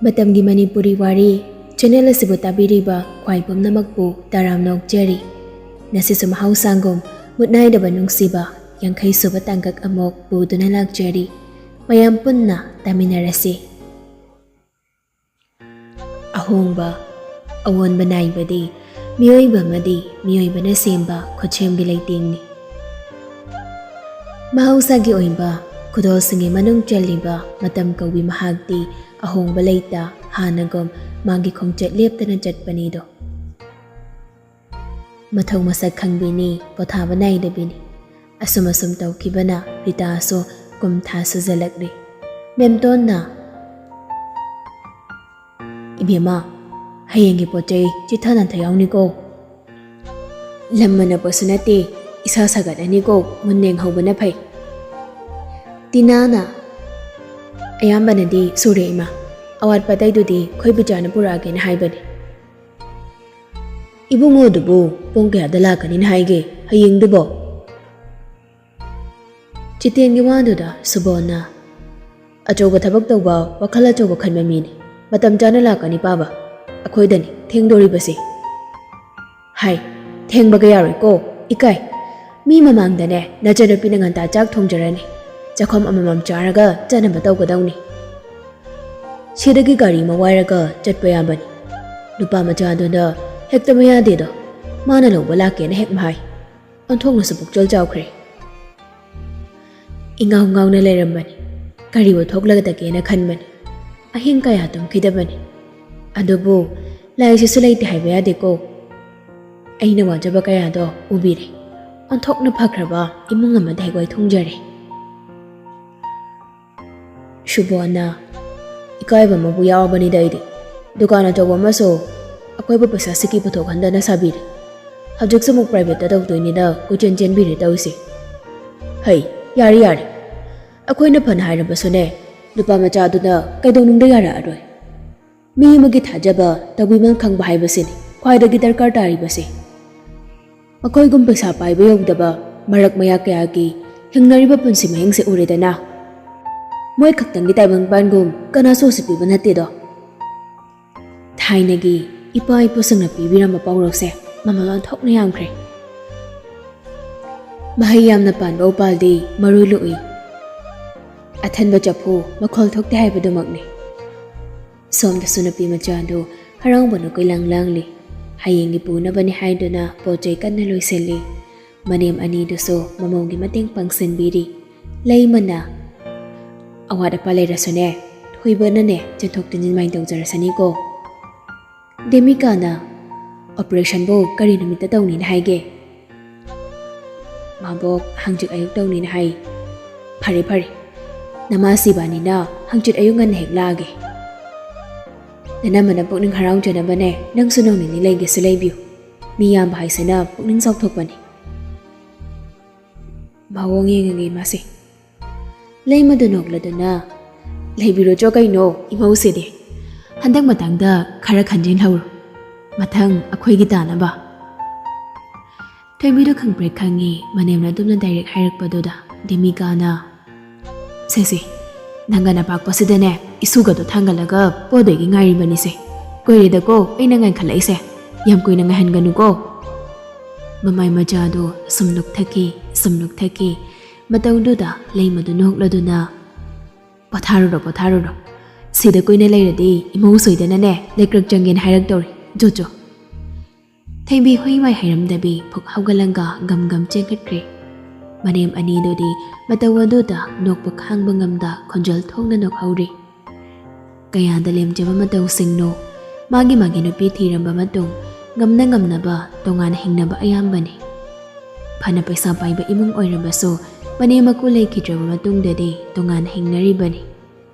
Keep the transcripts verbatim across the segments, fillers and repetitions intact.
ꯃꯇꯝꯒꯤ ꯃꯅꯤꯄꯨꯔꯤ ꯋꯥꯔꯤ ꯆꯦꯅꯦꯜ ꯑꯁꯤꯕꯨ ꯇꯥꯕꯤꯔꯤꯕ ꯈ꯭ꯋꯥꯏ ꯄꯨꯝꯅꯃꯛꯄꯨ ꯇꯔꯥꯝꯅ ꯑꯣꯛꯆꯔꯤ꯫ ꯉꯁꯤꯁꯨ ꯃꯍꯧꯁꯥꯒꯨꯝ ꯃꯨꯠ ꯅꯥꯏꯗꯕ ꯅꯨꯡꯁꯤꯕ ꯌꯥꯡꯈꯩ ꯁꯨꯕ ꯇꯥꯡꯀꯛ ꯑꯃꯨꯛ ꯄꯨꯗꯨꯅ ꯂꯥꯛꯆꯔꯤ꯫ ꯃꯌꯥꯝ ꯄꯨꯟꯅ ꯇꯥꯃꯤꯟꯅꯔꯁꯤ꯫ ꯑꯍꯣꯡꯕ, ꯑꯑꯣꯟꯕ ꯅꯥꯏꯕꯗꯤ ꯃꯤꯑꯣꯏꯕ ꯑꯃꯗꯤ ꯃꯤꯑꯣꯏꯕꯅ ꯁꯦꯝꯕ ꯈꯨꯠꯁꯦꯝꯒꯤ ꯂꯩꯇꯦꯡꯅꯤ꯫ ꯃꯍꯧꯁꯥꯒꯤ ꯑꯣꯏꯕ ꯈꯨꯗꯣꯜꯁꯤꯡꯒꯤ ꯃꯅꯨꯡ ꯆꯜꯂꯤꯕ ꯃꯇꯝ ꯀꯧꯕꯤ ꯃꯍꯥꯛꯇꯤ ꯑꯍꯣꯡꯕ ꯂꯩꯇ ꯍꯥꯟꯅꯒꯨꯝ ꯃꯥꯒꯤ ꯈꯣꯡꯆꯠ ꯂꯦꯞꯇꯅ ꯆꯠꯄꯅꯤꯗꯣ꯫ ꯃꯊꯧ ꯃꯁꯛ ꯈꯪꯕꯤꯅꯤ, ꯄꯣꯊꯥꯕ ꯅꯥꯏꯗꯕꯤꯅꯤ꯫ ꯑꯁꯨꯝ ꯑꯁꯨꯝ ꯇꯧꯈꯤꯕꯅ ꯔꯤꯇꯥꯁꯨ ꯀꯨꯝ ꯊꯥ ꯁꯨꯖꯜꯂꯛꯂꯤ꯫ ꯃꯦꯝꯇꯣꯟꯅ, "ꯏꯕꯦꯝꯃ, ꯍꯌꯦꯡꯒꯤ ꯄꯣꯠ ꯆꯩ ꯆꯤꯊ ꯅꯥꯟꯊ ꯌꯥꯎꯅꯤꯀꯣ꯫ ꯂꯝ ꯃꯅꯞꯄꯁꯨ ꯅꯠꯇꯦ, ꯏꯁꯥ ꯁꯥꯒꯠꯂꯅꯤꯀꯣ, ꯃꯨꯟꯅ ꯌꯦꯡꯍꯧꯕꯅ ꯐꯩ"꯫ ꯇꯤꯅꯥꯅ, "ꯑꯌꯥꯝꯕꯅꯗꯤ ꯁꯨꯔꯦ ꯏꯃꯥ, ꯑꯋꯥꯠꯄ ꯑꯇꯩꯗꯨꯗꯤ ꯈꯣꯏ ꯕꯤꯆꯥꯅ ꯄꯨꯔꯛꯑꯒꯦꯅ ꯍꯥꯏꯕꯅꯤ"꯫ "ꯏꯕꯨꯡꯉꯣꯗꯨꯕꯨ ꯄꯨꯡ ꯀꯌꯥꯗ ꯂꯥꯛꯀꯅꯤꯅ ꯍꯥꯏꯒꯦ ꯍꯌꯦꯡꯗꯨꯕꯣ?" ꯆꯤꯇꯦꯟꯒꯤ ꯋꯥꯗꯨꯗ ꯁꯨꯕꯣꯟꯅ, "ꯑꯆꯧꯕ ꯊꯕꯛ ꯇꯧꯕ, ꯋꯥꯈꯜ ꯑꯆꯧꯕ ꯈꯟꯕ ꯃꯤꯅꯤ꯫ ꯃꯇꯝ ꯆꯥꯅ ꯂꯥꯛꯀꯅꯤ ꯄꯥꯕ꯫ ꯑꯩꯈꯣꯏꯗꯅꯤ ꯊꯦꯡꯗꯣꯔꯤꯕꯁꯦ"꯫ "ꯍꯥꯏ, ꯊꯦꯡꯕꯒ ꯌꯥꯔꯣꯏꯀꯣ, ꯏꯀꯥꯏ꯫ ꯃꯤ ꯃꯃꯥꯡꯗꯅꯦ ꯅꯆꯟꯅꯨꯄꯤꯅ ꯉꯟꯇꯥ ꯆꯥꯛ ꯊꯣꯡꯖꯔꯅꯤ꯫ ꯆꯥꯛꯈꯨꯝ ꯑꯃꯃꯝ ꯆꯥꯔꯒ ꯆꯠꯅꯕ ꯇꯧꯒꯗꯧꯅꯤ꯫ ꯁꯤꯗꯒꯤ ꯒꯥꯔꯤ ꯑꯃ ꯋꯥꯏꯔꯒ ꯆꯠꯄ ꯌꯥꯕꯅꯤ꯫ ꯅꯨꯄꯥ ꯃꯆꯥꯗꯨꯅ ꯍꯦꯛꯇ ꯃꯌꯥꯗꯦꯗꯣ, ꯃꯥꯅ ꯂꯧꯕ ꯂꯥꯛꯀꯦꯅ ꯍꯦꯛ ꯍꯥꯏ꯫ ꯑꯣꯟꯊꯣꯛꯅꯁꯨ ꯄꯨꯛꯆꯦꯜ ꯆꯥꯎꯈ꯭ꯔꯦ"꯫ ꯏꯉꯥꯎ ꯉꯥꯎꯅ ꯂꯩꯔꯝꯕꯅꯤ꯫ ꯀꯔꯤꯕꯨ ꯊꯣꯛꯂꯒꯗꯒꯦꯅ ꯈꯟꯕꯅꯤ꯫ ꯑꯍꯤꯡ ꯀꯌꯥ ꯇꯨꯝꯈꯤꯗꯕꯅꯤ꯫ ꯑꯗꯨꯕꯨ ꯂꯥꯏꯁꯤꯁꯨ ꯂꯩꯇꯦ ꯍꯥꯏꯕ ꯌꯥꯗꯦꯀꯣ꯫ ꯑꯩꯅ ꯋꯥꯖꯕ ꯀꯌꯥꯗꯣ ꯎꯕꯤꯔꯦ꯫ ꯑꯣꯟꯊꯣꯛꯅ ꯐꯈ꯭ꯔꯕ ꯏꯃꯨꯡ ꯑꯃꯗ ꯍꯦꯛ ꯋꯥꯏꯊꯨꯡꯖꯔꯦ꯫ ꯁꯨꯕꯣꯟꯅ, "ꯏꯀꯥꯏꯕ ꯑꯃꯕꯨ ꯌꯥꯎꯔꯕꯅꯤꯗ ꯑꯩꯗꯤ꯫ ꯗꯨꯀꯥꯟ ꯑꯆꯧꯕ ꯑꯃꯁꯨ ꯑꯩꯈꯣꯏꯕꯨ ꯄꯩꯁꯥ ꯁꯤꯀꯤ ꯄꯨꯊꯣꯛꯍꯟꯗꯅ ꯁꯥꯕꯤꯔꯦ꯫ ꯍꯧꯖꯤꯛꯁꯨ ꯑꯃꯨꯛ ꯄ꯭ꯔꯥꯏꯚꯦꯠꯇ ꯇꯧꯗꯣꯏꯅꯤꯅ ꯀꯣꯏꯆꯦꯟ ꯆꯦꯟꯕꯤꯔꯦ ꯇꯧꯔꯤꯁꯦ꯫ ꯍꯩ, ꯌꯥꯔꯦ, ꯌꯥꯔꯦ꯫ ꯑꯩꯈꯣꯏꯅ ꯐꯅ ꯍꯥꯏꯔꯕꯁꯨꯅꯦ, ꯅꯨꯄꯥ ꯃꯆꯥꯗꯨꯅ ꯀꯩꯗꯧꯅꯨꯡꯗ ꯌꯥꯔꯛꯑꯔꯣꯏ꯫ ꯃꯤ ꯑꯃꯒꯤ ꯊꯥꯖꯕ, ꯇꯧꯕꯤꯃꯜ ꯈꯪꯕ ꯍꯥꯏꯕꯁꯤꯅꯤ ꯈ꯭ꯋꯥꯏꯗꯒꯤ ꯗꯔꯀꯥꯔ ꯇꯥꯔꯤꯕꯁꯦ꯫ ꯃꯈꯣꯏꯒꯨꯝ ꯄꯩꯁꯥ ꯄꯥꯏꯕ ꯌꯧꯗꯕ ꯃꯔꯛ ꯃꯌꯥ ꯀꯌꯥꯒꯤ ꯍꯤꯡꯅꯔꯤꯕ ꯄꯨꯟꯁꯤ ꯃꯍꯤꯡꯁꯦ ꯎꯔꯦꯗꯅ꯫ ꯃꯣꯏ ꯈꯛꯇꯪꯒꯤ ꯇꯥꯏꯕꯪꯄꯥꯟꯒꯨꯝ ꯀꯅꯥꯁꯨ ꯎꯁꯤꯠꯄꯤꯕ ꯅꯠꯇꯦꯗꯣ꯫ ꯊꯥꯏꯅꯒꯤ ꯏꯄꯥ ꯏꯄꯨꯁꯤꯡꯅ ꯄꯤꯕꯤꯔꯝꯕ ꯄꯥꯎꯔꯧꯁꯦ ꯃꯃꯜ ꯑꯣꯟꯊꯣꯛꯅ ꯌꯥꯝꯈ꯭ꯔꯦ꯫ ꯃꯍꯩ ꯌꯥꯝꯅ ꯄꯥꯟꯕ ꯎꯄꯥꯜꯗꯤ ꯃꯔꯨ ꯂꯨꯛꯏ꯫ ꯑꯊꯟꯕ ꯆꯐꯨ ꯃꯈꯣꯜ ꯊꯣꯛꯇꯦ ꯍꯥꯏꯕꯗꯨꯃꯛꯅꯤ꯫ ꯁꯣꯝꯗꯁꯨ ꯅꯨꯄꯤ ꯃꯆꯥꯗꯨ ꯍꯔꯥꯎꯕꯅ ꯀꯣꯏꯂꯥꯡ ꯂꯥꯡꯂꯤ꯫ ꯍꯌꯦꯡꯒꯤ ꯄꯨꯅꯕꯅꯤ ꯍꯥꯏꯗꯨꯅ ꯄꯣꯠ ꯆꯩ ꯀꯟꯅ ꯂꯣꯏꯁꯤꯜꯂꯤ꯫ ꯃꯅꯦꯝ ꯑꯅꯤꯗꯨꯁꯨ ꯃꯃꯧꯒꯤ ꯃꯇꯦꯡ ꯄꯥꯡꯁꯤꯟꯕꯤꯔꯤ꯫ ꯂꯩꯃꯅ, "ꯑꯋꯥꯠ ꯑꯄꯥ ꯂꯩꯔꯁꯨꯅꯦ, ꯊꯣꯏꯕꯅꯅꯦ ꯆꯦꯟꯊꯣꯛ ꯆꯦꯟꯁꯤꯟ ꯃꯥꯏꯅ ꯇꯧꯖꯔꯁꯅꯤꯀꯣ꯫ ꯗꯦꯃꯤꯀꯥꯅ, "ꯑꯣꯄꯔꯦꯁꯟꯕꯨ ꯀꯔꯤ ꯅꯨꯃꯤꯠꯇ ꯇꯧꯅꯤꯅ ꯍꯥꯏꯒꯦ?" "ꯃꯥꯕꯣꯛ, ꯍꯪꯆꯤꯠ ꯑꯌꯨꯛ ꯇꯧꯅꯤꯅ ꯍꯥꯏ꯫" "ꯐꯔꯦ ꯐꯔꯦ, ꯅꯃꯥ ꯁꯤꯕꯥꯅꯤꯅ ꯍꯪꯆꯤꯠ ꯑꯌꯨꯛ ꯉꯟꯅ ꯍꯦꯛ ꯂꯥꯛꯑꯒꯦ꯫ ꯅꯅꯝꯃꯅ ꯄꯨꯛꯅꯤꯡ ꯍꯔꯥꯎꯖꯅꯕꯅꯦ, ꯅꯪꯁꯨ ꯅꯣꯡ ꯅꯤꯅꯤ ꯂꯩꯒꯦꯁꯨ ꯂꯩꯕꯤꯌꯨ꯫ ꯃꯤ ꯌꯥꯝꯕ ꯍꯥꯏꯁꯤꯅ ꯄꯨꯛꯅꯤꯡ ꯆꯥꯎꯊꯣꯛꯄꯅꯤ꯫" "ꯃꯑꯣꯡ ꯌꯦꯡꯉꯒꯦ ꯏꯃꯥꯁꯦ꯫" ꯂꯩꯃꯗꯨ ꯅꯣꯛꯂꯗꯨꯅ, "ꯂꯩꯕꯤꯔꯨꯆꯣ ꯀꯩꯅꯣ ꯏꯃꯧꯁꯤꯗꯤ꯫ ꯍꯟꯗꯛ ꯃꯇꯥꯡꯗ ꯈꯔ ꯈꯟꯖꯤꯟꯍꯧꯔꯣ, ꯃꯊꯪ ꯑꯩꯈꯣꯏꯒꯤ ꯇꯥꯅꯕ꯫" ꯊꯣꯏꯕꯤꯗꯨ ꯈꯪꯄ꯭ꯔꯦꯛ ꯈꯪꯉꯤ꯫ ꯃꯅꯦꯝꯅ ꯑꯗꯨꯝꯅ ꯗꯥꯏꯔꯦꯛ ꯍꯥꯏꯔꯛꯄꯗꯨꯗ ꯗꯦꯃꯤꯀꯥꯅ, "ꯁꯦ ꯁꯦ, ꯅꯪꯒ ꯅꯄꯥꯛꯄꯁꯤꯗꯅꯦ ꯏꯁꯨꯒꯗꯣ ꯊꯥꯡꯒꯠꯂꯒ ꯄꯣꯗꯣꯏꯒꯤ ꯉꯥꯏꯔꯤꯕꯅꯤꯁꯦ꯫ ꯀꯨꯏꯔꯦꯗꯀꯣ ꯑꯩꯅ ꯉꯥꯏꯈꯠꯂꯛꯏꯁꯦ꯫ ꯌꯥꯝ ꯀꯨꯏꯅ ꯉꯥꯏꯍꯟꯒꯅꯨꯀꯣ꯫" ꯃꯃꯥꯏ ꯃꯆꯥꯗꯨ ꯁꯨꯝ ꯅꯣꯛꯊꯈꯤ, ꯁꯨꯝ ꯅꯣꯛꯊꯈꯤ꯫ ꯃꯇꯧꯗꯨꯗ ꯂꯩꯃꯗꯨ ꯅꯣꯛꯂꯗꯨꯅ, "ꯄꯣꯊꯥꯔꯨꯔꯣ, ꯄꯣꯊꯥꯔꯨꯔꯣ꯫ ꯁꯤꯗ ꯀꯨꯏꯅ ꯂꯩꯔꯗꯤ ꯏꯃꯧ ꯁꯣꯏꯗꯅꯅꯦ ꯂꯩꯀ꯭ꯔꯛ ꯆꯪꯒꯦꯅ ꯍꯥꯏꯔꯛꯇꯧꯔꯤ꯫ ꯖꯣ ꯖꯣ꯫" ꯊꯣꯏꯕꯤ ꯍꯣꯏ ꯃꯥꯏ ꯍꯥꯏꯔꯝꯗꯕꯤ ꯐꯨꯛ ꯍꯧꯒꯠꯂꯒ ꯒꯝ ꯒꯝ ꯆꯦꯟꯈꯠꯈ꯭ꯔꯦ꯫ ꯃꯅꯦꯝ ꯑꯅꯤꯗꯨꯗꯤ ꯃꯇꯧ ꯑꯗꯨꯗ ꯅꯣꯛꯄ ꯈꯥꯡꯕ ꯉꯝꯗ ꯈꯣꯟꯖꯦꯜ ꯊꯣꯛꯅ ꯅꯣꯛꯍꯧꯔꯤ꯫ ꯀꯌꯥꯗ ꯂꯦꯝꯖꯕ ꯃꯇꯧꯁꯤꯡꯅꯣ! ꯃꯥꯒꯤ ꯃꯥꯒꯤ ꯅꯨꯄꯤ ꯊꯤꯔꯕ ꯃꯇꯨꯡ ꯉꯝꯅ ꯉꯝꯅꯕ ꯇꯣꯉꯥꯟꯅ ꯍꯤꯡꯅꯕ ꯑꯌꯥꯝꯕꯅꯤ꯫ ꯐꯅ ꯄꯩꯁꯥ ꯄꯥꯏꯕ ꯏꯃꯨꯡ ꯑꯣꯏꯔꯕꯁꯨ, ꯃꯅꯦꯝ ꯃꯀꯨ ꯂꯩꯈꯤꯗ꯭ꯔꯕ ꯃꯇꯨꯡꯗꯗꯤ ꯇꯣꯉꯥꯟꯅ ꯍꯤꯡꯅꯔꯤꯕꯅꯤ꯫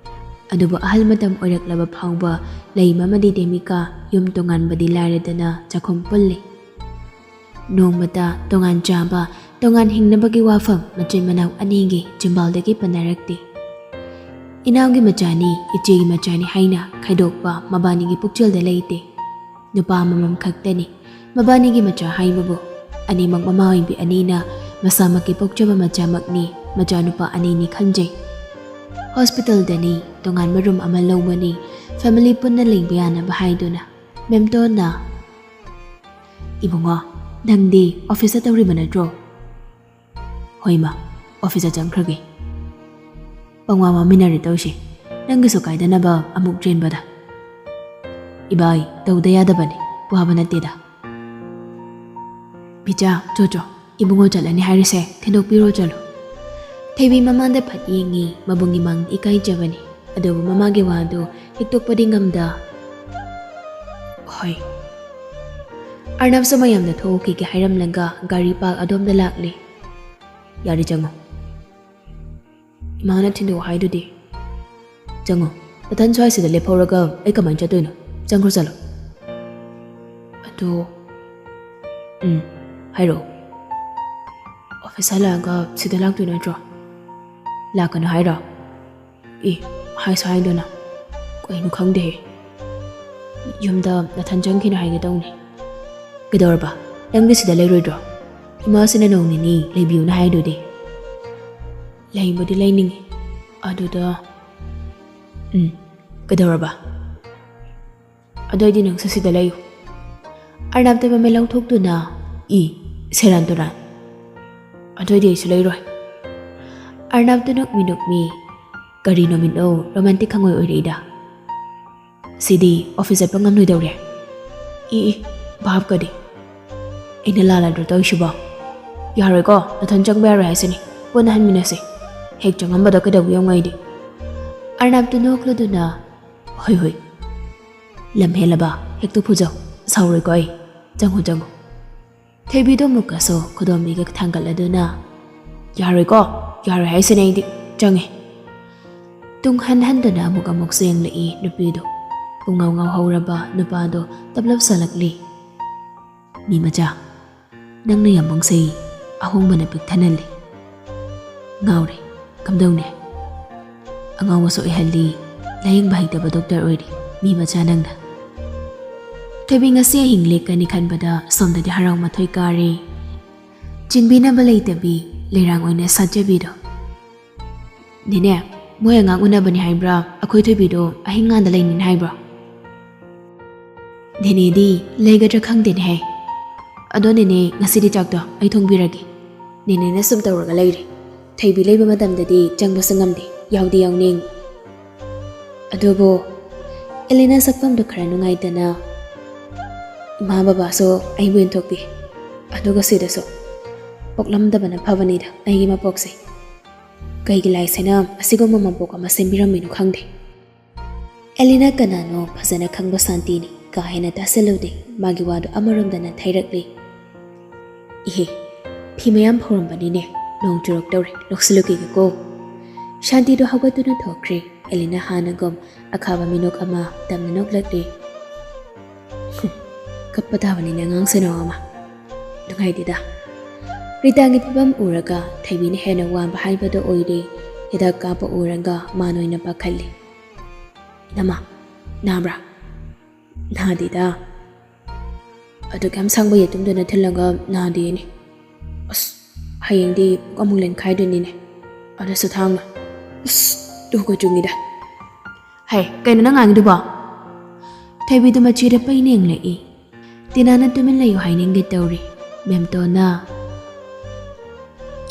ꯑꯗꯨꯕꯨ ꯑꯍꯜ ꯃꯇꯝ ꯑꯣꯏꯔꯛꯂꯕ ꯐꯥꯎꯕ ꯂꯩꯃ ꯑꯃꯗꯤ ꯗꯦꯃꯤꯀꯥ ꯌꯨꯝ ꯇꯣꯉꯥꯟꯕꯗꯤ ꯂꯥꯏꯔꯗꯅ ꯆꯥꯛꯈꯨꯝ ꯄꯨꯜꯂꯤ꯫ ꯅꯣꯡꯃꯇ ꯇꯣꯉꯥꯟ ꯆꯥꯕ, ꯇꯣꯉꯥꯟ ꯍꯤꯡꯅꯕꯒꯤ ꯋꯥꯐꯝ ꯃꯆꯤꯟ ꯃꯅꯥꯎ ꯑꯅꯤꯒꯤ ꯆꯤꯝꯕꯥꯜꯗꯒꯤ ꯄꯟꯅꯔꯛꯇꯦ꯫ ꯏꯅꯥꯎꯒꯤ ꯃꯆꯥꯅꯤ, ꯏꯆꯦꯒꯤ ꯃꯆꯥꯅꯤ ꯍꯥꯏꯅ ꯈꯥꯏꯗꯣꯛꯄ ꯃꯕꯥꯅꯤꯒꯤ ꯄꯨꯛꯆꯦꯜꯗ ꯂꯩꯇꯦ꯫ ꯅꯨꯄꯥ ꯑꯃꯃꯝ ꯈꯛꯇꯅꯤ꯫ ꯃꯕꯥꯅꯤꯒꯤ ꯃꯆꯥ ꯍꯥꯏꯕꯕꯨ ꯑꯅꯤꯃꯛ ꯃꯃꯥ ꯑꯣꯏꯕꯤ ꯑꯅꯤꯅ ꯃꯁꯥꯃꯛꯀꯤ ꯄꯣꯛꯆꯕ ꯃꯆꯥꯃꯛꯅꯤ, ꯃꯆꯥꯅꯨꯄꯥ ꯑꯅꯤꯅꯤ ꯈꯟꯖꯩ꯫ ꯍꯣꯁꯄꯤꯇꯥꯜꯗꯅꯤ, ꯇꯣꯉꯥꯟꯕ ꯔꯨꯝ ꯑꯃ ꯂꯧꯕꯅꯤ꯫ ꯐꯦꯃꯤꯂꯤ ꯄꯨꯟꯅ ꯂꯩꯕ ꯌꯥꯅꯕ ꯍꯥꯏꯗꯨꯅ ꯃꯦꯝꯇꯣꯟꯅ, "ꯏꯕꯨꯡꯉꯣ, ꯅꯪꯗꯤ ꯑꯣꯐꯤꯁꯇ ꯇꯧꯔꯤꯕ ꯅꯠꯇ꯭ꯔꯣ?" "ꯍꯣꯏ ꯃꯥ, ꯑꯣꯐꯤꯁꯇ ꯆꯪꯈ꯭ꯔꯒꯦ꯫ ꯄꯪꯋꯥ ꯋꯥꯃꯤꯟꯅꯔꯦ ꯇꯧꯔꯤꯁꯦ, ꯅꯪꯒꯤꯁꯨ ꯀꯥꯏꯗꯅꯕ ꯑꯃꯨꯛ ꯆꯦꯟꯕꯗ꯫ ꯏꯕꯥꯏ, ꯇꯧꯗ ꯌꯥꯗꯕꯅꯤ, ꯋꯥꯕ ꯅꯠꯇꯦꯗ꯫ ꯕꯤꯆꯥ, ꯆꯣ ꯆꯣ, ꯏꯕꯨꯡꯉꯣ ꯆꯠꯂꯅꯤ ꯍꯥꯏꯔꯤꯁꯦ, ꯊꯤꯟꯗꯣꯛꯄꯤꯔꯣ ꯆꯠꯂꯣ꯫" ꯊꯣꯏꯕꯤ ꯃꯃꯥꯡꯗ ꯐꯠ ꯌꯦꯡꯉꯤ, ꯃꯕꯨꯡꯒꯤ ꯃꯥꯡꯗ ꯏꯀꯥꯏꯖꯕꯅꯤ꯫ ꯑꯗꯨꯕꯨ ꯃꯃꯥꯒꯤ ꯋꯥꯗꯨ ꯍꯤꯛꯇꯣꯛꯄꯗꯤ ꯉꯝꯗ, "ꯍꯣꯏ꯫" ꯑꯔꯅꯕꯁꯨ ꯃꯌꯥꯝꯗ ꯊꯣꯛꯈꯤꯒꯦ ꯍꯥꯏꯔꯝꯂꯒ ꯒꯥꯔꯤ ꯄꯥꯔꯛ ꯑꯗꯣꯝꯗ ꯂꯥꯛꯂꯦ꯫ "ꯌꯥꯔꯦ, ꯆꯪꯉꯣ꯫ ꯏꯃꯥꯅ ꯊꯤꯟꯗꯣꯛꯑꯣ ꯍꯥꯏꯗꯨꯗꯤ꯫" "ꯆꯪꯉꯣ꯫ ꯅꯊꯟ ꯁ꯭ꯋꯥꯏꯁꯤꯗ ꯂꯦꯞꯍꯧꯔꯒ ꯑꯩ ꯀꯃꯥꯏꯅ ꯆꯠꯇꯣꯏꯅꯣ? ꯆꯪꯈ꯭ꯔꯣ ꯆꯠꯂꯣ꯫" "ꯑꯗꯣ, ꯎꯝ, ꯍꯥꯏꯔꯛꯑꯣ꯫ ꯑꯣꯐꯤꯁ ꯍꯜꯂꯛꯑꯒ ꯁꯤꯗ ꯂꯥꯛꯇꯣꯏ ꯅꯠꯇ꯭ꯔꯣ? ꯂꯥꯛꯀꯅꯨ ꯍꯥꯏꯔꯣ?" "ꯑꯦ, ꯍꯥꯏꯁꯨ ꯍꯥꯏꯗꯅ꯫ ꯀꯩꯅꯣ ꯈꯪꯗꯦꯍꯦ꯫ ꯌꯨꯝꯗ ꯅꯊꯟ ꯆꯪꯈꯤꯅꯨ ꯍꯥꯏꯒꯦ ꯇꯧꯅꯤ꯫" "ꯀꯩꯗꯧꯔꯕ? ꯅꯪꯗꯤ ꯁꯤꯗ ꯂꯩꯔꯣꯏꯗ꯭ꯔꯣ? ꯏꯃꯥꯁꯤꯅ ꯅꯣꯡ ꯅꯤꯅꯤ ꯂꯩꯕꯤꯌꯨꯅ ꯍꯥꯏꯗꯨꯗꯤ꯫" "ꯂꯩꯕꯨꯗꯤ ꯂꯩꯅꯤꯡꯉꯤ꯫ ꯑꯗꯨꯗ..." "ꯎꯝ, ꯀꯩꯗꯧꯔꯕ?" "ꯑꯗꯨꯑꯣꯏꯗꯤ ꯅꯪꯁꯨ ꯁꯤꯗ ꯂꯩꯌꯨ꯫" ꯑꯔꯅꯕꯇ ꯃꯃꯩ ꯂꯧꯊꯣꯛꯇꯨꯅ, "ꯏ, ꯁꯦꯔꯥꯟ ꯇꯨꯔꯥꯟ꯫ ꯑꯗꯨꯑꯣꯏꯗꯤ ꯑꯩꯁꯨ ꯂꯩꯔꯣꯏ꯫" ꯑꯔꯅꯕꯇ ꯅꯣꯛꯃꯤ ꯅꯣꯛꯃꯤ, "ꯀꯔꯤꯅꯣ ꯃꯤꯠꯂꯣ ꯔꯣꯃꯥꯟꯇꯤꯛ ꯈꯪꯑꯣꯏ ꯑꯣꯏꯔꯛꯏꯗ?" "ꯁꯤꯗꯤ ꯑꯣꯐꯤꯁ ꯆꯠꯄ ꯉꯝꯂꯣꯏꯗꯧꯔꯦ꯫" "E, E, ꯚꯥꯞꯀꯗꯤ꯫ ꯑꯩꯅ ꯂꯥꯜꯂꯗ꯭ꯔꯣ ꯇꯧꯔꯤꯁꯤꯕꯣ? ꯌꯥꯔꯣꯏꯀꯣ, ꯅꯊꯟ ꯆꯪꯕ ꯌꯥꯔꯣꯏ ꯍꯥꯏꯁꯤꯅꯤ꯫ ꯄꯨꯟꯅ ꯍꯟꯃꯤꯟꯅꯁꯤ꯫ ꯍꯦꯛ ꯆꯪꯉꯝꯕꯗ ꯀꯩꯗꯧꯕ ꯌꯦꯡꯉꯨ ꯑꯩꯗꯤ꯫" ꯑꯔꯅꯕꯇ ꯅꯣꯛꯂꯗꯨꯅ, "ꯍꯣꯏ, ꯍꯣꯏ꯫ ꯂꯝ ꯍꯦꯜꯂꯕ ꯍꯦꯛꯇ ꯐꯨꯖꯧ꯫ ꯁꯥꯎꯔꯣꯏꯀꯣ ꯑꯩ꯫ ꯆꯪꯉꯨ, ꯆꯪꯉꯨ꯫" ꯊꯣꯏꯕꯤꯗꯣ ꯑꯃꯨꯛꯀꯁꯨ ꯈꯨꯗꯣꯝꯕꯤꯒ ꯊꯥꯡꯒꯠꯂꯗꯨꯅ, "ꯌꯥꯔꯣꯏꯀꯣ, ꯌꯥꯔꯣꯏ ꯍꯥꯏꯁꯤꯅꯦ ꯑꯩꯗꯤ꯫ ꯆꯪꯉꯦ꯫" ꯇꯨꯡ ꯍꯟ ꯍꯟꯗꯨꯅ ꯑꯃꯨꯛ ꯑꯃꯨꯛꯁꯨ ꯌꯦꯡꯂꯛꯏ ꯅꯨꯄꯤꯗꯣ꯫ ꯄꯨꯡꯉꯥꯎ ꯉꯥꯎꯍꯧꯔꯕ ꯅꯨꯄꯥꯗꯣ ꯇꯞꯂꯞ ꯁꯥꯂꯛꯂꯤ꯫ "ꯃꯤ ꯃꯆꯥ, ꯅꯪꯅ ꯌꯥꯝ ꯄꯪꯁꯩ, ꯑꯍꯣꯡꯕꯅ ꯄꯤꯛ ꯊꯟꯍꯜꯂꯤ꯫ ꯉꯥꯎꯔꯦ, ꯀꯝꯗꯧꯅꯤ? ꯑꯉꯥꯎꯕꯁꯨ ꯑꯣꯏꯍꯜꯂꯤ, ꯂꯥꯌꯦꯡꯕ ꯍꯩꯇꯕ ꯗꯣꯛꯇꯔ ꯑꯣꯏꯔꯤ, ꯃꯤ ꯃꯆꯥ ꯅꯪꯅ꯫" ꯊꯣꯏꯕꯤ ꯉꯁꯤ ꯑꯍꯤꯡ ꯂꯦꯛꯀꯅꯤ ꯈꯟꯕꯗ ꯁꯣꯝꯗꯗꯤ ꯍꯔꯥꯎ ꯃꯊꯣꯏ ꯀꯥꯔꯦ꯫ ꯆꯤꯟꯕꯤꯅꯕ ꯂꯩꯇꯕꯤ, ꯂꯩꯔꯥꯡ ꯑꯣꯏꯅ ꯁꯥꯠꯆꯕꯤꯗꯣ꯫ "ꯅꯦꯅꯦ, ꯃꯣꯏ ꯑꯉꯥꯡ ꯎꯅꯕꯅꯤ ꯍꯥꯏꯕ꯭ꯔꯥ? ꯑꯩꯈꯣꯏ ꯊꯣꯏꯕꯤꯗꯣ ꯑꯍꯤꯡ ꯉꯥꯟꯗ ꯂꯩꯅꯤꯅ ꯍꯥꯏꯕ꯭ꯔꯣ? ꯅꯦꯅꯦꯗꯤ ꯂꯩꯒꯗ꯭ꯔꯥ ꯈꯪꯗꯦꯅꯦꯍꯦ꯫ ꯑꯗꯣ ꯅꯦꯅꯦ, ꯉꯁꯤꯗꯤ ꯆꯥꯛꯇꯣ ꯑꯩ ꯊꯣꯡꯕꯤꯔꯒꯦ꯫ ꯅꯦꯅꯦꯅ ꯁꯨꯝ ꯇꯧꯔꯒ ꯂꯩꯔꯦ꯫ ꯊꯣꯏꯕꯤ ꯂꯩꯕ ꯃꯇꯝꯗꯗꯤ ꯆꯪꯕꯁꯨ ꯉꯝꯗꯦ, ꯌꯥꯎꯗꯤ ꯌꯥꯎꯅꯤꯡ꯫ ꯑꯗꯨꯕꯨ ꯑꯦꯂꯤꯅꯥ ꯁꯛꯐꯝꯗꯣ ꯈꯔ ꯅꯨꯡꯉꯥꯏꯇꯅ, "ꯏꯃꯥ ꯕꯕꯥꯁꯨ ꯑꯩꯕꯨ ꯏꯟꯊꯣꯛꯄꯤ, ꯑꯗꯨꯒ ꯁꯤꯗꯁꯨ꯫ ꯄꯣꯛꯂꯝꯗꯕꯅ ꯐꯕꯅꯤꯗ ꯑꯩꯒꯤ ꯃꯄꯣꯛꯁꯦ꯫ ꯀꯩꯒꯤ ꯂꯥꯏꯁꯦꯅ ꯑꯁꯤꯒꯨꯝꯕ ꯃꯄꯣꯛ ꯑꯃ ꯁꯦꯝꯕꯤꯔꯝꯃꯤꯅꯣ ꯈꯪꯗꯦ"꯫ ꯑꯦꯂꯤꯅꯥ ꯀꯅꯥꯅꯣ ꯐꯖꯅ ꯈꯪꯕ ꯁꯥꯟꯇꯤꯅꯤ꯫ ꯀꯥ ꯍꯦꯟꯅ ꯇꯥꯁꯤꯜꯂꯨꯗꯦ꯫ ꯃꯥꯒꯤ ꯋꯥꯗꯨ ꯑꯃꯔꯣꯝꯗ ꯅꯟꯊꯩꯔꯛꯂꯤ꯫ "ꯏꯍꯦ, ꯐꯤ ꯃꯌꯥꯝ ꯐꯧꯔꯝꯕꯅꯤꯅꯦ, ꯅꯣꯡ ꯆꯨꯔꯛꯇꯧꯔꯦ, ꯂꯧꯁꯤꯜꯂꯨꯈꯤꯒꯦꯀꯣ"꯫ ꯁꯥꯟꯇꯤꯗꯨ ꯍꯧꯒꯠꯇꯨꯅ ꯊꯣꯛꯈ꯭ꯔꯦ꯫ ꯑꯦꯂꯤꯅꯥ ꯍꯥꯟꯅꯒꯨꯝ ꯑꯈꯥꯕ ꯃꯤꯅꯣꯛ ꯑꯃ ꯇꯝꯅ ꯅꯣꯛꯂꯛꯂꯤ꯫ "ꯀꯞꯄ ꯇꯥꯕꯅꯤꯅꯦ ꯑꯉꯥꯡ ꯁꯦꯟꯅꯧ ꯑꯃ꯫ ꯅꯨꯡꯉꯥꯏꯇꯦꯗ"꯫ ꯔꯤꯇꯥꯒꯤ ꯐꯤꯕꯝ ꯎꯔꯒ ꯊꯣꯏꯕꯤꯅ ꯍꯦꯟꯅ ꯋꯥꯕ ꯍꯥꯏꯕꯗꯣ ꯑꯣꯏꯔꯦ꯫ ꯍꯤꯗꯥꯛ ꯀꯥꯞꯄ ꯎꯔꯒ ꯃꯥꯅ ꯑꯣꯏꯅ ꯄꯥꯈꯠꯂꯤ꯫ "ꯏꯅꯝꯃ, ꯅꯥꯕ꯭ꯔꯥ?" "ꯅꯥꯗꯦꯗ꯫ ꯑꯗꯨꯛ ꯌꯥꯝ ꯁꯥꯡꯕ ꯌꯦꯇꯨꯝꯗꯨꯅ ꯊꯤꯜꯂꯒ ꯅꯥꯗꯦꯅꯦ꯫ ꯑꯁ, ꯍꯌꯦꯡꯗꯤ ꯄꯨꯛ ꯑꯃꯨꯛ ꯂꯦꯟꯈꯥꯏꯗꯣꯏꯅꯤꯅꯦ꯫ ꯑꯗꯨꯁꯨ ꯊꯥꯡꯅ꯫ ꯑꯁ, ꯇꯨꯒ ꯆꯨꯡꯉꯤꯗ"꯫ "ꯍꯩ, ꯀꯩꯅꯣ ꯅꯪ ꯉꯥꯡꯉꯤꯗꯨꯕꯣ?" ꯊꯣꯏꯕꯤꯗꯨ ꯃꯆꯤꯗ ꯄꯩꯅ ꯌꯦꯡꯂꯛꯏ꯫ ꯇꯤꯅꯥꯅ ꯇꯨꯃꯤꯟ ꯂꯩꯌꯨ ꯍꯥꯏꯅꯤꯡꯒꯦ ꯇꯧꯔꯤ꯫ ꯃꯦꯝꯇꯣꯟꯅ,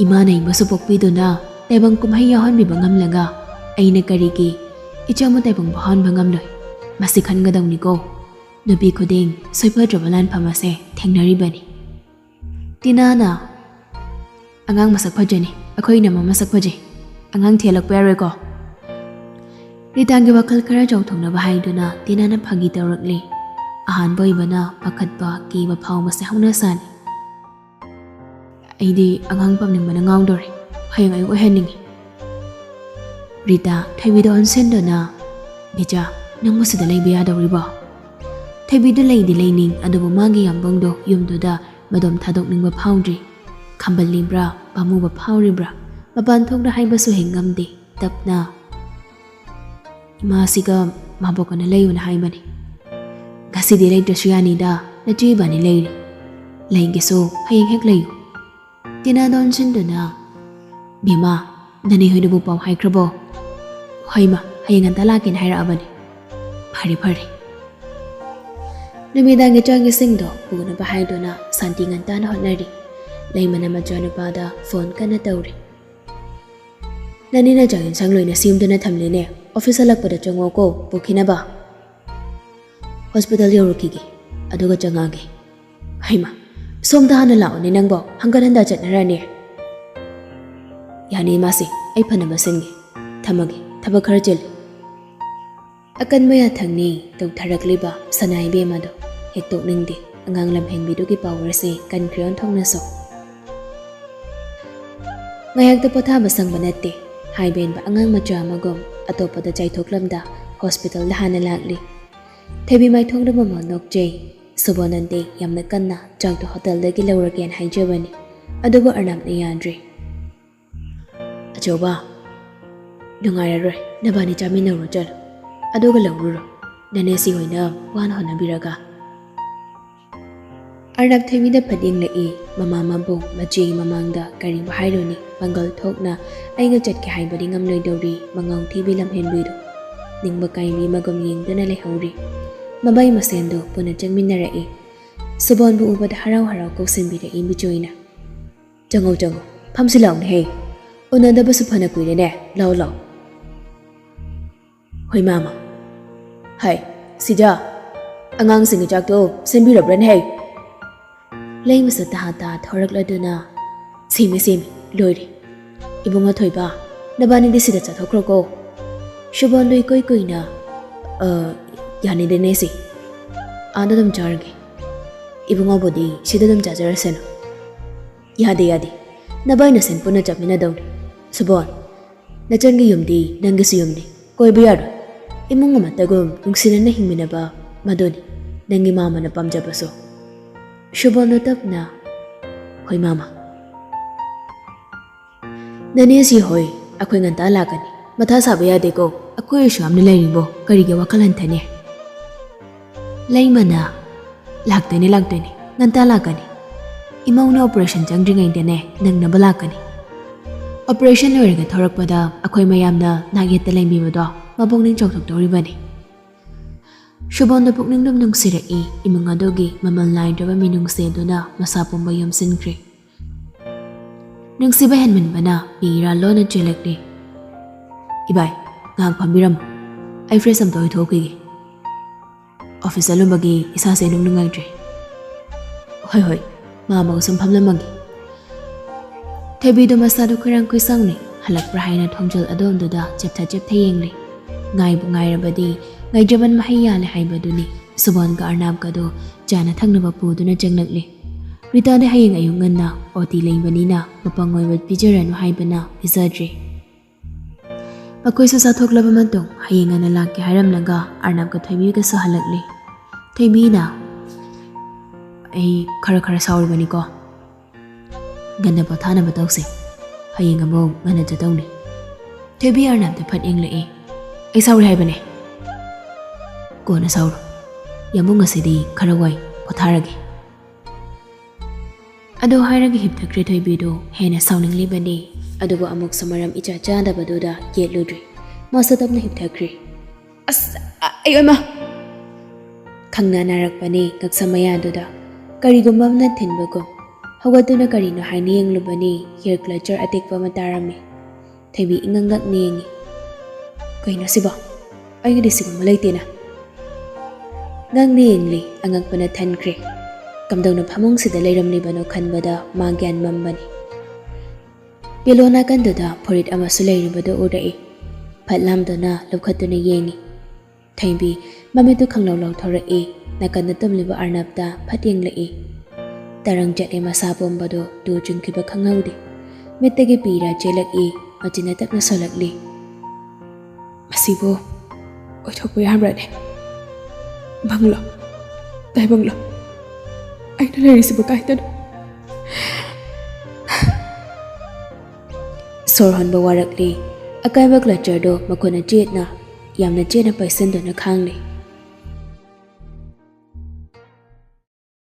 "ꯏꯃꯥꯅ ꯏꯕꯁꯨ ꯄꯣꯛꯄꯤꯗꯨꯅ ꯇꯥꯏꯕꯪ ꯀꯨꯝꯍꯩ ꯌꯥꯎꯍꯟꯕꯤꯕ ꯉꯝꯂꯒ ꯑꯩꯅ ꯀꯔꯤꯒꯤ ꯏꯆꯥꯃ ꯇꯥꯏꯕꯪ ꯐꯥꯎꯍꯟꯕ ꯉꯝꯂꯣꯏ? ꯃꯁꯤ ꯈꯟꯒꯗꯧꯅꯤꯀꯣ꯫ ꯅꯨꯄꯤ ꯈꯨꯗꯤꯡ ꯁꯣꯏꯐꯗ꯭ꯔꯕ ꯂꯥꯟꯐꯝ ꯑꯁꯦ ꯊꯦꯡꯅꯔꯤꯕꯅꯤ"꯫ ꯇꯤꯅꯥꯅ, "ꯑꯉꯥꯡ ꯃꯁꯛ ꯐꯖꯅꯤ, ꯑꯩꯈꯣꯏ ꯏꯅꯝꯃ ꯃꯁꯛ ꯐꯖꯩ, ꯑꯉꯥꯡ ꯊꯤꯍꯜꯂꯛꯄ ꯌꯥꯔꯣꯏꯀꯣ"꯫ ꯔꯤꯇꯥꯒꯤ ꯋꯥꯈꯜ ꯈꯔ ꯆꯥꯎꯊꯣꯛꯅꯕ ꯍꯥꯏꯗꯨꯅ ꯇꯤꯅꯥꯅ ꯐꯥꯒꯤ ꯇꯧꯔꯛꯂꯤ꯫ ꯑꯍꯥꯟꯕ ꯑꯣꯏꯕꯅ ꯄꯥꯈꯠꯄ, ꯀꯤꯕ ꯐꯥꯎꯕꯁꯦ ꯍꯧꯅ ꯁꯥꯅꯤ꯫ "ꯑꯩꯗꯤ ꯑꯉꯥꯡ ꯄꯝꯅꯤꯡꯕꯅ ꯉꯥꯎꯗꯣꯔꯦ꯫ ꯍꯌꯦꯡ ꯑꯌꯨꯛ ꯑꯣꯏꯍꯟꯅꯤꯡꯉꯤ"꯫ ꯔꯤꯇꯥ ꯊꯣꯏꯕꯤꯗ ꯑꯣꯟꯁꯤꯟꯗꯨꯅ, "ꯕꯤꯖꯥ, ꯅꯪꯕꯨ ꯁꯤꯗ ꯂꯩꯕ ꯌꯥꯗꯧꯔꯤꯕꯣ?" ꯊꯣꯏꯕꯤꯗꯨ ꯂꯩꯗꯤ ꯂꯩꯅꯤꯡ, ꯑꯗꯨꯕꯨ ꯃꯥꯒꯤ ꯌꯥꯝꯕꯨꯡꯗꯣ ꯌꯨꯝꯗꯨꯗ ꯃꯗꯣꯝ ꯊꯥꯗꯣꯛꯅꯤꯡꯕ ꯐꯥꯎꯗ꯭ꯔꯤ꯫ ꯈꯝꯕꯜꯂꯤꯕ꯭ꯔꯥ, ꯄꯥꯝꯃꯨꯕ ꯐꯥꯎꯔꯤꯕ꯭ꯔꯥ, ꯃꯄꯥꯟ ꯊꯣꯛꯅ ꯍꯥꯏꯕꯁꯨ ꯍꯦꯛ ꯉꯝꯗꯦ꯫ ꯇꯞꯅ, "ꯏꯃꯥꯁꯤꯒ ꯃꯥꯕꯣꯛꯀꯅ ꯂꯩꯌꯨꯅ ꯍꯥꯏꯕꯅꯤ꯫ ꯉꯁꯤꯗꯤ ꯂꯩꯇ꯭ꯔꯁꯨ ꯌꯥꯅꯤꯗ, ꯅꯆꯦ ꯏꯕꯥꯅꯤ ꯂꯩꯔꯤ꯫ ꯂꯩꯒꯦꯁꯨ ꯍꯌꯦꯡ ꯍꯦꯛ ꯂꯩꯌꯨ"꯫ ꯇꯤꯅꯥꯗ ꯑꯣꯟꯁꯤꯟꯗꯨꯅ, "ꯕꯦꯝꯃ, ꯅꯅꯦ ꯍꯣꯏꯗꯨꯕꯨ ꯄꯥꯎ ꯍꯥꯏꯈ꯭ꯔꯕꯣ?" "ꯍꯣꯏ ꯃꯥ, ꯍꯌꯦꯡ ꯉꯟꯇꯥ ꯂꯥꯛꯀꯦꯅ ꯍꯥꯏꯔꯛꯑꯕꯅꯤ"꯫ "ꯐꯔꯦ ꯐꯔꯦ"꯫ ꯅꯨꯃꯤꯗꯥꯡꯒꯤ ꯆꯥꯛ ꯏꯁꯤꯡꯗꯣ ꯄꯨꯅꯕ ꯍꯥꯏꯗꯨꯅ ꯁꯥꯟꯇꯤ ꯉꯟꯇꯥꯅ ꯍꯣꯠꯅꯔꯤ꯫ ꯂꯩꯃꯅ ꯃꯆꯥꯅꯨꯄꯥꯗ ꯐꯣꯟ ꯀꯟꯅ ꯇꯧꯔꯤ꯫ "ꯅꯅꯦꯅ ꯆꯥꯛ ꯏꯟꯁꯥꯡ ꯂꯣꯏꯅ ꯁꯦꯝꯗꯨꯅ ꯊꯝꯂꯦꯅꯦ, ꯑꯣꯐꯤꯁ ꯍꯜꯂꯛꯄꯗ ꯆꯪꯉꯣꯀꯣ, ꯄꯨꯈꯤꯅꯕ"꯫ "ꯍꯣꯁꯄꯤꯇꯥꯜ ꯌꯧꯔꯨꯈꯤꯒꯦ, ꯑꯗꯨꯒ ꯆꯪꯉꯛꯑꯒꯦ"꯫ "ꯍꯩꯃꯥ, ꯁꯣꯝꯗ ꯍꯥꯟꯅ ꯂꯥꯛꯑꯣꯅꯦ ꯅꯪꯕꯣ, ꯍꯪꯒꯠ ꯍꯟꯗ ꯆꯠꯅꯔꯅꯤ"꯫ "ꯌꯥꯅꯤ ꯏꯃꯥꯁꯤ, ꯑꯩ ꯐꯅꯕ ꯁꯤꯟꯒꯦ꯫ ꯊꯝꯃꯒꯦ, ꯊꯕꯛ ꯈꯔ ꯆꯤꯜꯂꯤ"꯫ ꯑꯀꯟꯕ ꯌꯥꯊꯪꯅꯤ ꯇꯧꯊꯔꯛꯂꯤꯕ ꯁꯅꯥ ꯏꯕꯦꯝꯃꯗꯣ ꯍꯦꯛ ꯇꯣꯛꯅꯤꯡꯗꯦ꯫ ꯑꯉꯥꯡ ꯂꯝꯍꯦꯟꯕꯤꯗꯨꯒꯤ ꯄꯥꯋꯔꯁꯦ ꯀꯟꯈ꯭ꯔꯦ ꯑꯣꯟꯊꯣꯛꯅꯁꯨ꯫ ꯉꯥꯏꯍꯥꯛꯇ ꯄꯣꯊꯥꯕ ꯁꯪꯕ ꯅꯠꯇꯦ꯫ ꯍꯥꯏꯕꯦꯟꯕ ꯑꯉꯥꯡ ꯃꯆꯥ ꯑꯃꯒꯨꯝ ꯑꯇꯣꯞꯄꯗ ꯆꯥꯏꯊꯣꯛꯂꯝꯗ ꯍꯣꯁꯄꯤꯇꯥꯜꯗ ꯍꯥꯟꯅ ꯂꯥꯛꯂꯤ꯫ ꯊꯣꯏꯕꯤ ꯃꯥꯏꯊꯣꯡꯗ ꯃꯃꯜ ꯅꯣꯛꯆꯩ꯫ ꯁꯨꯕꯣꯅꯟꯗꯤ ꯌꯥꯝꯅ ꯀꯟꯅ ꯆꯥꯛꯇꯣ ꯍꯣꯇꯦꯜꯗꯒꯤ ꯂꯧꯔꯒꯦꯅ ꯍꯥꯏꯖꯕꯅꯤ, ꯑꯗꯨꯕꯨ ꯑꯔꯅꯥꯞꯅ ꯌꯥꯗ꯭ꯔꯦ꯫ "ꯑꯆꯧꯕ, ꯅꯨꯡꯉꯥꯏꯔꯔꯣꯏ, ꯅꯕꯥꯅꯤ ꯆꯥꯃꯤꯟꯅꯔꯨ ꯆꯠꯂꯨ, ꯑꯗꯨꯒ ꯂꯧꯔꯨꯔꯣ, ꯅꯅꯦꯁꯤ ꯍꯣꯏꯅ ꯋꯥꯅ ꯍꯣꯠꯅꯕꯤꯔꯒ"꯫ ꯑꯔꯅꯥꯞ ꯊꯣꯏꯕꯤꯗ ꯐꯠ ꯌꯦꯡꯂꯛꯏ꯫ ꯃꯃꯥ ꯃꯕꯨꯡ ꯃꯆꯦꯒꯤ ꯃꯃꯥꯡꯗ ꯀꯔꯤꯕꯨ ꯍꯥꯏꯔꯨꯅꯤ? ꯄꯥꯡꯒꯜ ꯊꯣꯛꯅ ꯑꯩꯒ ꯆꯠꯀꯦ ꯍꯥꯏꯕꯗꯤ ꯉꯝꯂꯣꯏꯗꯧꯔꯤ, ꯃꯉꯥꯎ ꯊꯤꯕꯤ ꯂꯝꯍꯦꯟꯕꯤꯗꯣ꯫ ꯅꯤꯡꯕ ꯀꯥꯏꯕꯤ ꯑꯃꯒꯨꯝ ꯌꯦꯡꯗꯨꯅ ꯂꯩꯍꯧꯔꯤ꯫ ꯃꯕꯥꯏ ꯃꯁꯦꯟꯗꯨ ꯄꯨꯟꯅ ꯆꯪꯃꯤꯟꯅꯔꯛꯏ꯫ ꯁꯨꯕꯣꯟꯕꯨ ꯎꯕꯗ ꯍꯔꯥꯎ ꯍꯔꯥꯎ ꯀꯧꯁꯤꯟꯕꯤꯔꯛꯏ ꯕꯤꯖꯣꯏꯅ꯫ "ꯆꯪꯉꯣ, ꯆꯪꯉꯣ, ꯐꯝꯁꯤ ꯂꯥꯎꯅꯦꯍꯦ꯫ ꯎꯅꯗꯕꯁꯨ ꯐꯅ ꯀꯨꯏꯔꯦꯅꯦ, ꯂꯥꯎ, ꯂꯥꯎ"꯫ "ꯍꯣꯏ ꯃꯥꯃ"꯫ "ꯍꯥꯏ, ꯁꯤꯖꯥ, ꯑꯉꯥꯡꯁꯤꯡꯒꯤ ꯆꯥꯛꯇꯣ ꯁꯦꯝꯕꯤꯔꯕ꯭ꯔꯅꯦ ꯍꯦ?" ꯂꯩꯃꯁꯨ ꯇꯍꯥ ꯇꯍꯥ ꯊꯣꯔꯛꯂꯗꯨꯅ, "ꯁꯦꯝꯃꯦ, ꯁꯦꯝꯃꯦ, ꯂꯣꯏꯔꯦ꯫ ꯏꯕꯨꯡꯉꯣ ꯊꯣꯏꯕ, ꯅꯕꯥꯅꯤꯗꯤ ꯁꯤꯗ ꯆꯠꯊꯣꯛꯈ꯭ꯔꯣꯀꯣ"꯫ ꯁꯨꯕꯣꯟꯗꯣ ꯏꯀꯨꯏ ꯀꯨꯏꯅ, "ꯑ, ꯌꯥꯅꯤꯗꯅꯦ ꯁꯤ꯫ ꯑꯥꯗ ꯑꯗꯨꯝ ꯆꯥꯔꯒꯦ꯫ ꯏꯕꯨꯡꯉꯣꯕꯨꯗꯤ ꯁꯤꯗ ꯑꯗꯨꯝ ꯆꯥꯖꯔꯁꯅꯨ"꯫ "ꯌꯥꯗꯦ, ꯌꯥꯗꯦ꯫ ꯅꯕꯥꯏ ꯅꯁꯦꯟ ꯄꯨꯟꯅ ꯆꯠꯃꯤꯟꯅꯗꯧꯅꯤ꯫ ꯁꯨꯕꯣꯟ, ꯅꯆꯟꯒꯤ ꯌꯨꯝꯗꯤ ꯅꯪꯒꯤꯁꯨ ꯌꯨꯝꯅꯤ꯫ ꯀꯣꯏꯕ ꯌꯥꯔꯣꯏ꯫ ꯏꯃꯨꯡ ꯑꯃꯠꯇꯒꯨꯝ ꯅꯨꯡꯁꯤꯅꯅ ꯍꯤꯡꯃꯤꯟꯅꯕ, ꯃꯗꯨꯅꯤ ꯅꯪꯒꯤ ꯃꯥꯃꯅ ꯄꯥꯝꯖꯕꯁꯨ"꯫ ꯁꯨꯕꯣꯟꯗꯣ ꯇꯞꯅ, "ꯍꯣꯏ ꯃꯥꯃ"꯫ "ꯅꯅꯦꯁꯤ ꯍꯣꯏ, ꯑꯩꯈꯣꯏ ꯉꯟꯇꯥ ꯂꯥꯛꯀꯅꯤ꯫ ꯃꯊꯥ ꯁꯥꯕ ꯌꯥꯗꯦꯀꯣ꯫ ꯑꯩꯈꯣꯏ ꯑꯣꯏꯁꯨ ꯌꯥꯝꯅ ꯂꯩꯔꯤꯕꯣ꯫ ꯀꯔꯤꯒꯤ ꯋꯥꯈꯜ ꯍꯟꯊꯅꯤ?" ꯂꯩꯃꯅ, "ꯂꯥꯛꯇꯣꯏꯅꯦ, ꯂꯥꯛꯇꯣꯏꯅꯦ꯫ ꯉꯟꯇꯥ ꯂꯥꯛꯀꯅꯤ꯫ ꯏꯃꯧꯅ ꯑꯣꯄꯔꯦꯁꯟ ꯆꯪꯗ꯭ꯔꯤꯉꯩꯗꯅꯦ ꯅꯪꯅꯕ ꯂꯥꯛꯀꯅꯤ"꯫ ꯑꯣꯄꯔꯦꯁꯟ ꯂꯣꯏꯔꯒ ꯊꯣꯔꯛꯄꯗ ꯑꯩꯈꯣꯏ ꯃꯌꯥꯝꯅ ꯅꯥꯛꯌꯦꯠꯇ ꯂꯩꯃꯤꯕꯗꯣ ꯃꯄꯨꯛꯅꯤꯡ ꯆꯥꯎꯊꯣꯛꯇꯧꯔꯤꯕꯅꯤ꯫ ꯁꯨꯕꯣꯟꯗ ꯄꯨꯛꯅꯤꯡ ꯑꯗꯨꯝ ꯅꯨꯡꯁꯤꯔꯛꯏ꯫ ꯏꯃꯨꯡ ꯑꯗꯨꯒꯤ ꯃꯃꯜ ꯅꯥꯏꯗ꯭ꯔꯕ ꯃꯤꯅꯨꯡꯁꯤ ꯑꯗꯨꯅ ꯃꯁꯥ ꯄꯨꯝꯕ ꯌꯣꯝꯁꯤꯟꯈ꯭ꯔꯦ꯫ ꯅꯨꯡꯁꯤꯕ ꯍꯦꯟꯃꯟꯕꯅ ꯄꯤ ꯏꯔꯥ ꯂꯣꯟꯅ ꯆꯦꯜꯂꯛꯂꯤ꯫ "ꯏꯕꯥꯏ, ꯉꯥꯏꯍꯥꯛ ꯐꯝꯕꯤꯔꯝꯃꯨ, ꯑꯩ ꯐ꯭ꯔꯦꯁ ꯑꯝꯇ ꯑꯣꯏꯊꯣꯛꯈꯤꯒꯦ꯫ ꯑꯣꯐꯤꯁ ꯆꯠꯂꯨꯕꯒꯤ ꯏꯁꯥꯁꯦ ꯏꯅꯨꯡ ꯅꯨꯡꯉꯥꯏꯇ꯭ꯔꯦ꯫" "ꯍꯣꯏ ꯍꯣꯏ, ꯃꯥ ꯑꯃꯒ ꯁꯨꯝ ꯐꯝꯂꯝꯃꯒꯦ꯫" ꯊꯣꯏꯕꯤꯗꯣ ꯃꯁꯥꯗꯣ ꯈꯣꯏꯔꯥꯡ ꯈꯣꯏꯁꯥꯎꯅꯩ꯫ ꯍꯜꯂꯛꯄ꯭ꯔꯥ ꯍꯥꯏꯅ ꯊꯣꯡꯖꯤꯜ ꯑꯗꯣꯝꯗꯨꯗ ꯆꯦꯞꯊ ꯆꯦꯞꯊ ꯌꯦꯡꯂꯤ꯫ ꯉꯥꯏꯕꯨ ꯉꯥꯏꯔꯕꯗꯤ ꯉꯥꯏꯖꯃꯟ ꯃꯍꯩ ꯌꯥꯜꯂꯦ ꯍꯥꯏꯕꯗꯨꯅꯤ꯫ ꯁꯨꯕꯣꯟꯒ ꯑꯔꯅꯥꯞꯀꯗꯣ ꯆꯥꯅ ꯊꯛꯅꯕ ꯄꯨꯗꯨꯅ ꯆꯪꯂꯛꯂꯤ꯫ ꯔꯤꯇꯥꯗꯤ ꯍꯌꯦꯡ ꯑꯌꯨꯛ ꯉꯟꯅ ꯑꯣ ꯇꯤ ꯂꯩꯕꯅꯤꯅ ꯃꯄꯪ ꯑꯣꯏꯕ ꯄꯤꯖꯔꯅꯨ ꯍꯥꯏꯕꯅ ꯄꯤꯖꯗ꯭ꯔꯤ꯫ ꯃꯈꯣꯏꯁꯨ ꯆꯥꯊꯣꯛꯂꯕ ꯃꯇꯨꯡ ꯍꯌꯦꯡ ꯉꯟꯅ ꯂꯥꯛꯀꯦ ꯍꯥꯏꯔꯝꯂꯒ ꯑꯔꯅꯕꯀ ꯊꯣꯏꯕꯤꯒꯁꯨ ꯍꯜꯂꯛꯂꯤ꯫ ꯊꯣꯏꯕꯤꯅ, "ꯑꯩ ꯈꯔ ꯈꯔ ꯁꯥꯎꯔꯤꯕꯅꯤꯀꯣ꯫ ꯉꯟꯅ ꯄꯣꯊꯥꯅꯕ ꯇꯧꯁꯦ꯫ ꯍꯌꯦꯡ ꯑꯃꯨꯛ ꯉꯟꯅ ꯆꯠꯇꯧꯅꯤ꯫" ꯊꯣꯏꯕꯤ ꯑꯔꯅꯕꯇ ꯐꯠ ꯌꯦꯡꯂꯛꯏ꯫ "ꯑꯩ ꯁꯥꯎꯔꯦ ꯍꯥꯏꯕꯅꯦ꯫" "ꯀꯣꯟꯅ ꯁꯥꯎꯔꯣ꯫ ꯌꯥꯝꯕꯨꯡ ꯉꯁꯤꯗꯤ ꯈꯔ ꯋꯥꯏ, ꯄꯣꯊꯥꯔꯒꯦ꯫" ꯑꯗꯨ ꯍꯥꯏꯔꯒ ꯍꯤꯞꯊꯈ꯭ꯔꯦ ꯊꯣꯏꯕꯤꯗꯨ꯫ ꯍꯦꯟꯅ ꯁꯥꯎꯅꯤꯡꯂꯤꯕꯅꯤ, ꯑꯗꯨꯕꯨ ꯑꯃꯨꯛꯁꯨ ꯃꯔꯝ ꯏꯆꯥ ꯆꯥꯗꯕꯗꯨꯗ ꯌꯦꯠꯂꯨꯗ꯭ꯔꯦ꯫ ꯃꯥꯁꯨ ꯇꯞꯅ ꯍꯤꯞꯊꯈ꯭ꯔꯦ꯫ "ꯑꯁ, ꯑ-, ꯑꯩ ꯑꯣꯏꯃ!" ꯈꯪꯅ ꯅꯥꯔꯛꯄꯅꯤ ꯉꯛꯁꯝ ꯃꯌꯥꯗꯨꯗ꯫ ꯀꯔꯤꯒꯨꯝꯕ ꯑꯃꯅ ꯊꯤꯟꯕꯒꯨꯝ ꯍꯧꯒꯠꯇꯨꯅ ꯀꯔꯤꯅꯣ ꯍꯥꯏꯅ ꯌꯦꯡꯂꯨꯕꯅꯤ, ꯍꯤꯌꯔ ꯀ꯭ꯂꯆꯔ ꯑꯇꯦꯛꯄ ꯑꯃ ꯇꯥꯔꯝꯃꯤ꯫ ꯊꯣꯏꯕꯤ ꯏꯉꯛ ꯉꯛꯅ ꯌꯦꯡꯉꯤ꯫ "ꯀꯩꯅꯣ ꯁꯤꯕꯣ? ꯑꯩꯒꯤꯗꯤ ꯁꯤꯒꯨꯝꯕ ꯂꯩꯇꯦꯅ꯫" ꯉꯛꯅ ꯌꯦꯡꯂꯤ, ꯑꯉꯛꯄꯅ ꯊꯟꯈ꯭ꯔꯦ꯫ ꯀꯝꯗꯧꯅ ꯐꯃꯨꯡꯁꯤꯗ ꯂꯩꯔꯝꯂꯤꯕꯅꯣ ꯈꯟꯕꯗ ꯃꯥ ꯒ꯭ꯌꯥꯟ ꯃꯝꯕꯅꯤ꯫ ꯄꯤꯂꯣ ꯅꯥꯀꯟꯗꯨꯗ ꯐꯨꯔꯤꯠ ꯑꯃꯁꯨ ꯂꯩꯔꯤꯕꯗꯨ ꯎꯔꯛꯏ꯫ ꯐꯠ ꯂꯥꯝꯗꯨꯅ ꯂꯧꯈꯠꯇꯨꯅ ꯌꯦꯡꯉꯤ꯫ ꯊꯣꯏꯕꯤ ꯃꯃꯤꯠꯇꯨ ꯈꯪꯂꯧ ꯂꯧꯊꯣꯔꯛꯏ꯫ ꯅꯥꯀꯟꯗ ꯇꯨꯝꯂꯤꯕ ꯑꯔꯅꯕꯇ ꯐꯠ ꯌꯦꯡꯂꯛꯏ꯫ ꯇꯔꯪ ꯆꯠꯂꯤ ꯃꯁꯥ ꯄꯨꯝꯕꯗꯨ ꯇꯨ ꯆꯨꯡꯈꯤꯕ ꯈꯪꯍꯧꯗꯦ꯫ ꯃꯤꯠꯇꯒꯤ ꯄꯤ ꯏꯔꯥ ꯆꯦꯜꯂꯛꯏ꯫ ꯃꯆꯤꯟꯅ ꯇꯞꯅ ꯁꯣꯜꯂꯛꯂꯤ꯫ "ꯃꯁꯤꯕꯨ ꯑꯣꯏꯊꯣꯛꯄ ꯌꯥꯕ꯭ꯔꯅꯦ? ꯃꯪꯂꯣ? ꯇꯥꯏꯕꯪꯂꯣ? ꯑꯩꯅ ꯂꯩꯔꯤꯁꯤꯕꯨ ꯀꯥꯏꯗꯅꯣ?" ꯁꯣꯔ ꯍꯣꯟꯕ ꯋꯥꯔꯛꯂꯤ꯫ ꯑꯀꯥꯏꯕ ꯀ꯭ꯂꯆꯔꯗꯨ ꯃꯈꯨꯠꯅ ꯆꯦꯠꯅ, ꯌꯥꯝꯅ ꯆꯦꯠꯅ ꯄꯥꯏꯁꯤꯟꯗꯨꯅ ꯈꯥꯡꯂꯤ꯫